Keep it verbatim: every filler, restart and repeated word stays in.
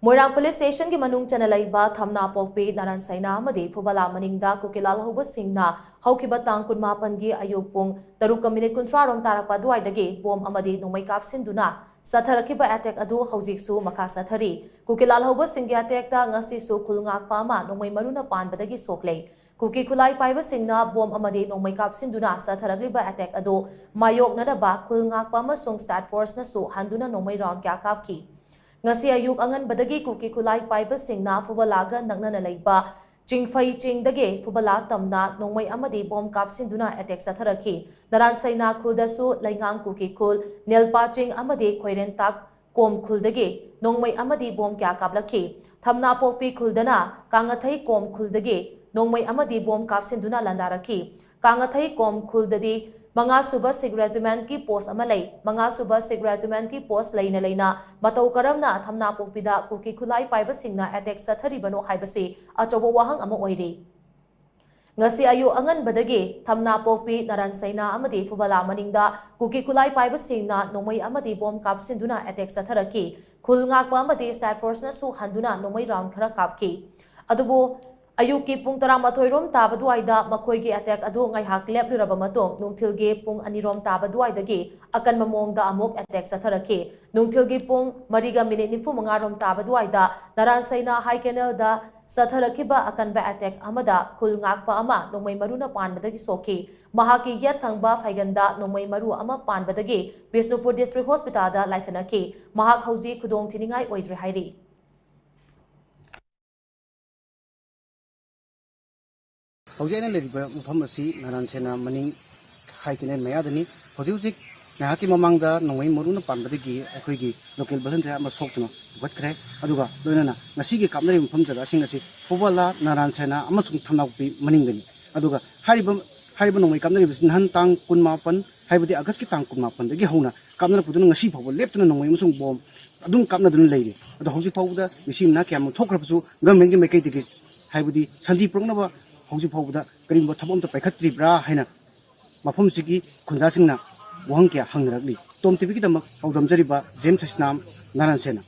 ꯃꯣꯏꯔꯥꯡ police ꯁ꯭ꯇꯦꯁꯟꯒꯤ ꯃꯅꯨꯡ ꯆꯟꯅ ꯂꯩꯕ ꯊꯝꯅꯥ ꯄꯣꯛꯄꯤ, ꯅꯥꯔꯥꯟ ꯁꯩꯅꯥ ꯑꯃꯗꯤ ꯐꯨꯕꯂꯥ ꯃꯅꯤꯡꯗ ꯀꯨꯀꯤ ꯂꯥꯜꯍꯧꯕꯁꯤꯡꯅ ꯍꯧꯈꯤꯕ ꯇꯥꯡ ꯀꯨꯟꯃꯥꯄꯟꯒꯤ ꯑꯌꯨꯛ ꯄꯨꯡ ꯇꯔꯨꯛꯀ ꯃꯤꯅꯤꯠ ꯀꯨꯟꯊ꯭ꯔꯥ ꯔꯣꯝ ꯇꯥꯔꯛꯄ ꯑꯗꯨꯋꯥꯏꯗꯒꯤ ꯕꯣꯝ ꯑꯃꯗꯤ ꯅꯣꯡꯃꯩ ꯀꯥꯞꯁꯤꯟꯗꯨꯅ ꯆꯠꯊꯔꯛꯈꯤꯕ ꯑꯦꯇꯦꯛ ꯑꯗꯨ ꯍꯧꯖꯤꯛꯁꯨ ꯃꯈꯥ ꯆꯠꯊꯔꯤ꯫ ꯀꯨꯀꯤ ꯂꯥꯜꯍꯧꯕꯁꯤꯡꯒꯤ ꯑꯦꯇꯦꯛꯇ ꯉꯁꯤꯁꯨ ꯈꯨꯜ ꯉꯥꯛꯄ ꯑꯃ ꯅꯣꯡꯃꯩ ꯃꯔꯨꯅ ꯄꯥꯟꯕꯗꯒꯤ ꯁꯣꯛꯂꯦ꯫ ꯀꯨꯀꯤ ꯈꯨꯠꯂꯥꯏ ꯄꯥꯏꯕꯁꯤꯡꯅ ꯕꯣꯝ ꯑꯃꯗꯤ ꯅꯣꯡꯃꯩ ꯀꯥꯞꯁꯤꯟꯗꯨꯅ ꯆꯠꯊꯔꯛꯂꯤꯕ ꯑꯦꯇꯦꯛ ꯑꯗꯨ ꯃꯥꯌꯣꯛꯅꯅꯕ ꯈꯨꯜ ꯉꯥꯛꯄ ꯑꯃꯁꯨꯡ ꯁ꯭ꯇꯥꯠ ꯐꯣꯔꯁꯅꯁꯨ ꯍꯟꯗꯨꯅ ꯅꯣꯡꯃꯩ ꯔꯥꯎꯟ ꯀꯌꯥ ꯀꯥꯞꯈꯤ꯫ ꯉꯁꯤ ꯑꯌꯨꯛ ꯑꯉꯟꯕꯗꯒꯤ ꯀꯨꯀꯤ ꯈꯨꯠꯂꯥꯏ ꯄꯥꯏꯕꯁꯤꯡꯅ ꯐꯨꯕꯂꯥꯒ ꯅꯛꯅꯅ ꯂꯩꯕ ꯆꯤꯡꯐꯩ ꯆꯤꯡꯗꯒꯤ ꯐꯨꯕꯂꯥ ꯇꯝꯅ ꯅꯣꯡꯃꯩ ꯑꯃꯗꯤ ꯕꯣꯝ ꯀꯥꯞꯁꯤꯟꯗꯨꯅ ꯑꯦꯇꯦꯛ ꯆꯠꯊꯔꯛꯈꯤ꯫ ꯅꯔꯥꯟ ꯁꯩꯅꯥ ꯈꯨꯜꯗꯁꯨ ꯂꯩꯉꯥꯡ ꯀꯨꯀꯤ ꯈꯨꯜ, ꯅꯦꯜꯄꯥ ꯆꯤꯡ ꯑꯃꯗꯤ ꯈꯣꯏꯔꯦꯟꯇꯥꯛ ꯀꯣꯝ ꯈꯨꯜꯗꯒꯤ ꯅꯣꯡꯃꯩ ꯑꯃꯗꯤ ꯕꯣꯝ ꯀꯌꯥ ꯀꯥꯞꯂꯛꯈꯤ꯫ ꯊꯝꯅꯥꯄꯣꯛꯄꯤ ꯈꯨꯜꯗꯅ ꯀꯥꯡꯉꯊꯩ ꯀꯣꯝ ꯈꯨꯜꯗꯒꯤ ꯅꯣꯡꯃꯩ ꯑꯃꯗꯤ ꯕꯣꯝ ꯀꯥꯞꯁꯤꯟꯗꯨꯅ ꯂꯥꯟꯗꯥꯔꯛꯈꯤ꯫ ꯀꯥꯡꯉꯊꯩ ꯀꯣꯝ ꯈꯨꯜꯗꯗꯤ ꯃꯉꯥꯁꯨꯕ ꯁꯤꯛ ꯔꯦꯖꯤꯃꯦꯟꯠꯀꯤ ꯄꯣꯁ ꯑꯃ ꯂꯩ꯫ ꯃꯉꯥꯁꯨꯕ ꯁꯤꯛ ꯔꯦꯖꯤꯃꯦꯟꯠꯀꯤ ꯄꯣꯁ ꯂꯩꯅ ꯂꯩꯅ ꯃꯇꯧ ꯀꯔꯝꯅ ꯊꯝꯅꯥꯄꯣꯛꯄꯤꯗ ꯀꯨꯀꯤ ꯈꯨꯠꯂꯥꯏ ꯄꯥꯏꯕꯁꯤꯡꯅ ꯑꯦꯇꯦꯛ ꯆꯠꯊꯔꯤꯕꯅꯣ ꯍꯥꯏꯕꯁꯤ ꯑꯆꯧꯕ ꯋꯥꯍꯪ ꯑꯃ ꯑꯣꯏꯔꯤ꯫ ꯉꯁꯤ ꯑꯌꯨꯛ ꯑꯉꯟꯕꯗꯒꯤ ꯊꯝꯅꯥꯄꯣꯛꯄꯤ, ꯅꯔꯥꯟ ꯁꯩꯅꯥ ꯑꯃꯗꯤ ꯐꯨꯕꯂꯥ ꯃꯅꯤꯡꯗ ꯀꯨꯀꯤ ꯈꯨꯠꯂꯥꯏ ꯄꯥꯏꯕꯁꯤꯡꯅ ꯅꯣꯡꯃꯩ ꯑꯃꯗꯤ ꯕꯣꯝ ꯀꯥꯞꯁꯤꯟꯗꯨꯅ ꯑꯦꯇꯦꯛ ꯆꯠꯊꯔꯛꯈꯤ꯫ ꯈꯨꯜ ꯉꯥꯛꯄ ꯑꯃꯗꯤ ꯁ꯭ꯇꯥꯠ ꯐꯣꯔꯁꯅꯁꯨ ꯍꯟꯗꯨꯅ ꯅꯣꯡꯃꯩ ꯔꯥꯎꯟ ꯈꯔ ꯀꯥꯞꯈꯤ꯫ ꯑꯗꯨꯕꯨ ꯑꯌꯨꯛꯀꯤ ꯄꯨꯡ ꯇꯔꯥꯃꯥꯊꯣꯏ ꯔꯣꯝ ꯇꯥꯕ ꯑꯗꯨꯋꯥꯏꯗ ꯃꯈꯣꯏꯒꯤ ꯑꯦꯇꯦꯛ ꯑꯗꯨ ꯉꯥꯏꯍꯥꯛ ꯂꯦꯞꯂꯨꯔꯕ ꯃꯇꯨꯡ, ꯅꯨꯡꯊꯤꯜꯒꯤ ꯄꯨꯡ ꯑꯅꯤ ꯔꯣꯝ ꯇꯥꯕ ꯑꯗꯨꯋꯥꯏꯗꯒꯤ ꯑꯀꯟꯕ ꯃꯑꯣꯡꯗ ꯑꯃꯨꯛ ꯑꯦꯇꯦꯛ ꯆꯠꯊꯔꯛꯈꯤ꯫ ꯅꯨꯡꯊꯤꯜꯒꯤ ꯄꯨꯡ ꯃꯔꯤꯒ ꯃꯤꯅꯤꯠ ꯅꯤꯐꯨ ꯃꯉꯥ ꯔꯣꯝ ꯇꯥꯕ ꯑꯗꯨꯋꯥꯏꯗ ꯅꯔꯥꯟ ꯁꯩꯅꯥ ꯍꯥꯏ ꯀꯦꯅꯦꯜꯗ ꯆꯠꯊꯔꯛꯈꯤꯕ ꯑꯀꯟꯕ ꯑꯦꯇꯦꯛ ꯑꯃꯗ ꯈꯨꯜ ꯉꯥꯛꯄ ꯑꯃ ꯅꯣꯡꯃꯩ ꯃꯔꯨꯅ ꯄꯥꯟꯕꯗꯒꯤ ꯁꯣꯛꯈꯤ꯫ ꯃꯍꯥꯛꯀꯤ ꯌꯦꯠ ꯊꯪꯕ ꯐꯩꯒꯟꯗ ꯅꯣꯡꯃꯩ ꯃꯔꯨ ꯑꯃ ꯄꯥꯟꯕꯗꯒꯤ ꯕꯤꯁꯅꯨꯄꯨꯔ ꯗꯤꯁꯇ꯭ꯔꯤꯛ ꯍꯣꯁꯄꯤꯇꯥꯜꯗ ꯂꯥꯏꯀꯠꯅꯈꯤ꯫ ꯃꯍꯥꯛ ꯍꯧꯖꯤꯛ ꯈꯨꯗꯣꯡ ꯊꯤꯅꯤꯡꯉꯥꯏ ꯑꯣꯏꯗ꯭ꯔꯦ ꯍꯥꯏꯔꯤ꯫ ꯍꯧꯖꯤꯛ ꯑꯩꯅ ꯂꯩꯔꯤꯕ ꯃꯐꯝ ꯑꯁꯤ ꯅꯔꯥꯟ ꯁꯦꯅꯥ ꯃꯅꯤꯡ ꯍꯥꯏ ꯀꯦꯅꯦꯜ ꯃꯌꯥꯗꯅꯤ꯫ ꯍꯧꯖꯤꯛ ꯍꯧꯖꯤꯛ ꯉꯥꯏꯍꯥꯛꯀꯤ ꯃꯃꯥꯡꯗ ꯅꯣꯡꯃꯩ ꯃꯔꯨꯅ ꯄꯥꯟꯕꯗꯒꯤ ꯑꯩꯈꯣꯏꯒꯤ ꯂꯣꯀꯦꯜ ꯚꯣꯂꯨꯟꯇꯤꯌꯔ ꯑꯃ ꯁꯣꯛꯇꯨꯅ ꯄꯨꯈꯠꯈ꯭ꯔꯦ꯫ ꯑꯗꯨꯒ ꯂꯣꯏꯅꯅ ꯉꯁꯤꯒꯤ ꯀꯥꯞꯅꯔꯤꯕ ꯃꯐꯝ ꯖꯒꯥꯁꯤꯡ ꯑꯁꯤ ꯐꯨꯕꯂꯥ, ꯅꯔꯥꯟ ꯁꯦꯅꯥ ꯑꯃꯁꯨꯡ ꯊꯝꯅꯥꯄꯣꯛꯄꯤ ꯃꯅꯤꯡꯗꯅꯤ꯫ ꯑꯗꯨꯒ ꯍꯥꯏꯔꯤꯕ, ꯍꯥꯏꯔꯤꯕ ꯅꯣꯡꯃꯩ ꯀꯥꯞꯅꯔꯤꯕꯁꯤ ꯅꯍꯥꯟ ꯇꯥꯡ ꯀꯨꯟꯃꯥꯄꯟ, ꯍꯥꯏꯕꯗꯤ ꯑꯥꯒꯁꯀꯤ ꯇꯥꯡ ꯀꯨꯟꯃꯥꯄꯟꯗꯒꯤ ꯍꯧꯅ ꯀꯥꯞꯅꯔꯛꯄꯗꯨꯅ ꯉꯁꯤ ꯐꯥꯎꯕ ꯂꯦꯞꯇꯅ ꯅꯣꯡꯃꯩ ꯑꯃꯁꯨꯡ ꯕꯣꯝ ꯑꯗꯨꯝ ꯀꯥꯞꯅꯗꯨꯅ ꯂꯩꯔꯤ꯫ ꯑꯗꯣ ꯍꯧꯖꯤꯛ ꯐꯥꯎꯕꯗ ꯃꯤꯁꯤ ꯃꯅꯥ ꯀꯌꯥꯃꯨꯛ ꯊꯣꯛꯈ꯭ꯔꯕꯁꯨ ꯒꯚꯔꯟꯃꯦꯟꯒꯤ ꯃꯥꯏꯀꯩꯗꯒꯤ, ꯍꯥꯏꯕꯗꯤ ꯁꯥꯟꯇꯤ ꯄꯨꯔꯛꯅꯕ ꯍꯧꯖꯤꯛ ꯐꯥꯎꯕꯗ ꯀꯔꯤꯒꯨꯝꯕ ꯊꯕꯛ ꯑꯃꯠꯇ ꯄꯥꯏꯈꯠꯇ꯭ꯔꯤꯕ꯭ꯔꯥ ꯍꯥꯏꯅ ꯃꯐꯝꯁꯤꯒꯤ ꯈꯨꯟꯖꯥꯁꯤꯡꯅ ꯋꯥꯍꯪ ꯀꯌꯥ ꯍꯪꯅꯔꯛꯂꯤ꯫ ꯇꯣꯝ ꯇꯤꯚꯤꯒꯤꯗꯃꯛ ꯊꯧꯗꯝꯖꯔꯤꯕ ꯖꯦꯝꯁ ꯁꯁꯤꯅꯥꯝ, ꯅꯥꯔꯥꯟ ꯁꯦꯅꯥ꯫